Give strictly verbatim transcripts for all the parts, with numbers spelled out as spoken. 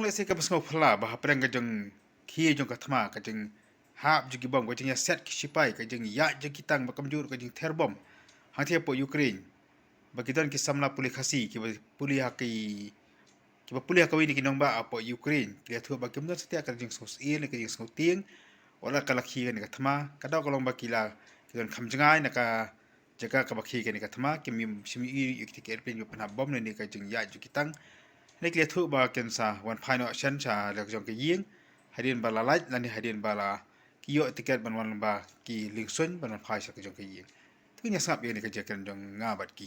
Ka se kaba sngewphylla ba hapdeng ka jingkhie jong ka thma, ka jinghap jong ki bom, ka jingïaset ki shipai, ka jingïaid jong ki tank, ba kumjuh ka jingther bom hangtei hapoh Ukraine, ba ki don ki samla pule Khasi kiba pule ha ki, kiba pule ha kawei na ki nongbah hapoh Ukraine, ki la ïathuh ba kim don satia ka jingsngewsih ne ka jingsngewtieng wat la ka la khie kane ka thma. Ka daw ka long ba ki la, ki don kham jngai na ka jaka kaba khie kane ka thma, kim shym ïohi ïa kita ki airplane ba pynhap bom ne ka jingïaid jong ki tank. Ne ki la ïathuh ba kin sa wan phai noh shen sha la ka jong ka ïing hadien ba la lait lane hadien ba la ki ïoh tiket ban wan lyngba ki liengsuiñ ban wan phai sha ka jong ka ïing. To ngin ïa sngap ïa kane ka jingkren jong nga bad ki.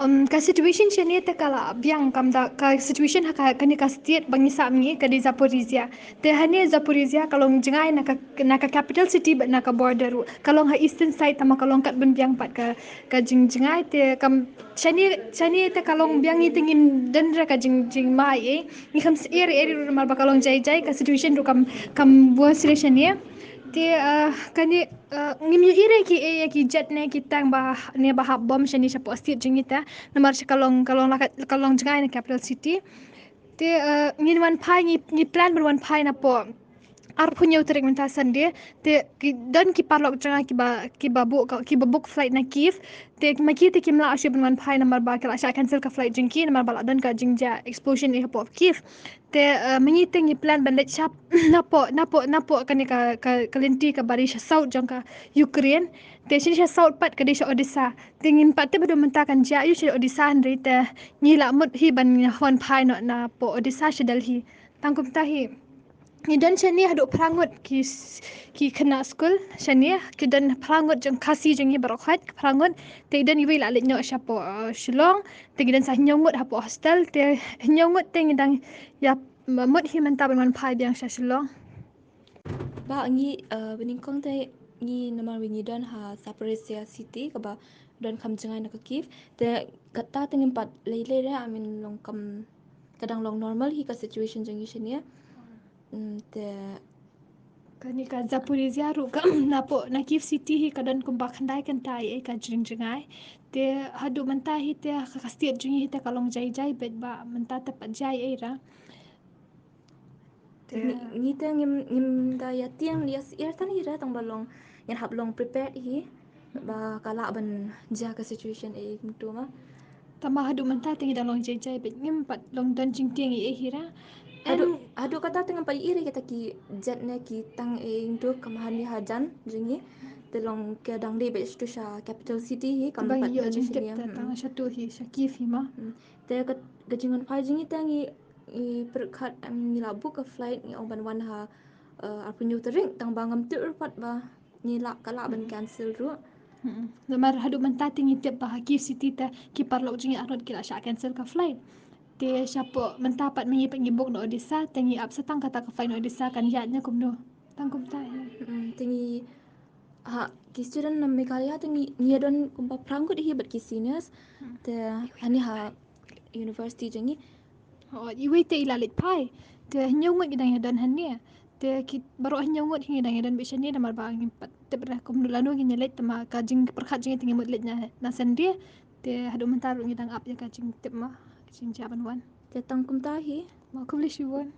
Um, ka situation shane te ka la biang, kam da ka situation ha ka, kane ka state ba ngi sah mynne ka dei Zaporizhia. Te hane Zaporizhia ka long jngai na ka, na ka capital city bad na ka border ruh. Ka long ha eastern side, tangba ka long katba biang pat ka, ka jingjngai. Te kam shane, shane te ka long biang, ngi te ngim don ruh ka jing, jingmai ei. Ngi kham sngewsih ei ruh namar ba ka long jai jai, ka situation ruh kam, kam bha shuh shane. Te, ah, kane, ah, ngim ïohi re ki, eh, ïa ki jet ne ki tank ba, ne ba hap bom shane shapoh state jong ngi te. Namar sha ka long, ka long la ka, ka long jngai na capital city. Te, ah, ngin wan phai, ngi, ngi plan ban wan phai napoh arphew hynñiew tarik mynta Sunday. Te ki don ki paralok jong nga kiba, kiba book, kiba book flight na Kyiv. Te ma ki te kim lah shuh ban wan phai namar ba ki la shah cancel ka flight jong ki namar ba la don ka jingjia explosion ei hapoh Kyiv. Te, eh, ma ngi te ngi plan ban leit shap napoh, napoh, napoh kane ka, ka, ka lynti kaba dei sha south jong ka Ukraine. Te shane sha south pat ka dei sha Odessa. Te ngim pat tip haduh mynta kan jia aiu sha Odessa, hynrei te ngi la mut hi ban wan phai noh napoh Odessa sha Delhi. Tang kumta hi. Ngi don shane haduh phra ngut ki s-, ki khynnah skul shane, ki don phra ngut jong Khasi jong ngi baroh khoit, phra ngut. Te don iwei la leit noh shapoh, eh, Shillong. Te ki don sa hynñiew ngut hapoh hostel, te hynñiew ngut te ngi dang ïa mut hi mynta ban wan phai biang sha Shillong. Ba ngi, eh, ba nyngkong te ngi namar ba ngi don ha Zaporizhia city kaba don kham jngai na ka Kyiv. Te kata te ngim pat lei lei re, I mean, long kam, ka dang long normal hi ka situation jong ngi shane. Mm, te kane ka Zaporizhia ruh ka napoh na Kyiv city hi ka don kumba khyndai kynta ei ka jingjngai. Te haduh mynta hi te ka, ka state jong ngi hi te ka long jai jai bad ba mynta te pat jia ei ra. Te ngi, ngi te ngim, ngim da ïa tieng ïa syier tang hi re, tangba long ngin hap long prepared hi. Ba ka lah ban jia ka situation ei kumtu ma. Tangba haduh mynta te ngi dang long jai jai bad ngim pat long don jingtieng ei hi ra. Haduh, haduh kata te ngam pat ïohi re kita ki jet ne ki tank ei kumtu, kam hane hajan jong ngi. Te long ka dang dei bad shatu sha capital city hi, kam pat ïoh jingtip te tang shatu hi sha Kyiv hi ma. Te ka, ka jingwan phai jong ngi te ngi, ngi pyrkhat, em, ngi la book ka flight, ngi ong ban wan ha, eh, arphew hynñiew tarik, tangba ngam tip ruh pat ba ngi lah, ka lah ban cancel ruh. Namar haduh mynta te ngi tip ba ha Kyiv city te ki paralok jong ngi arngut ki la shah cancel ka flight. Te shapoh mynta pat ma ngi pat ngi book na Odessa, te ngi ap sa tang kata ka flight na Odessa kan ïaid ne kumno. Tang kumta hi. Te ngi ha ki student na Meghalaya te ngi, ngi don kumba phra ngut hi bad ki seniors. Te hane ha university jong ngi. Oh, iwei te i la leit phai. Te hynñiew ngut ngi dang ïa don hane. Te ki baroh hynñiew ngut hi ngi dang ïa don beit shane namar ba ngim pat tip re kumno lano ngin ïa leit, tangba ka jingpyrkhat jong ngi te ngi mut leit na, na Sunday. Te haduh mynta ruh ngi dang ap ïa ka jingtip ma, ka jingjia ban wan. Te tang kumta hi. Ma, khublei shibun.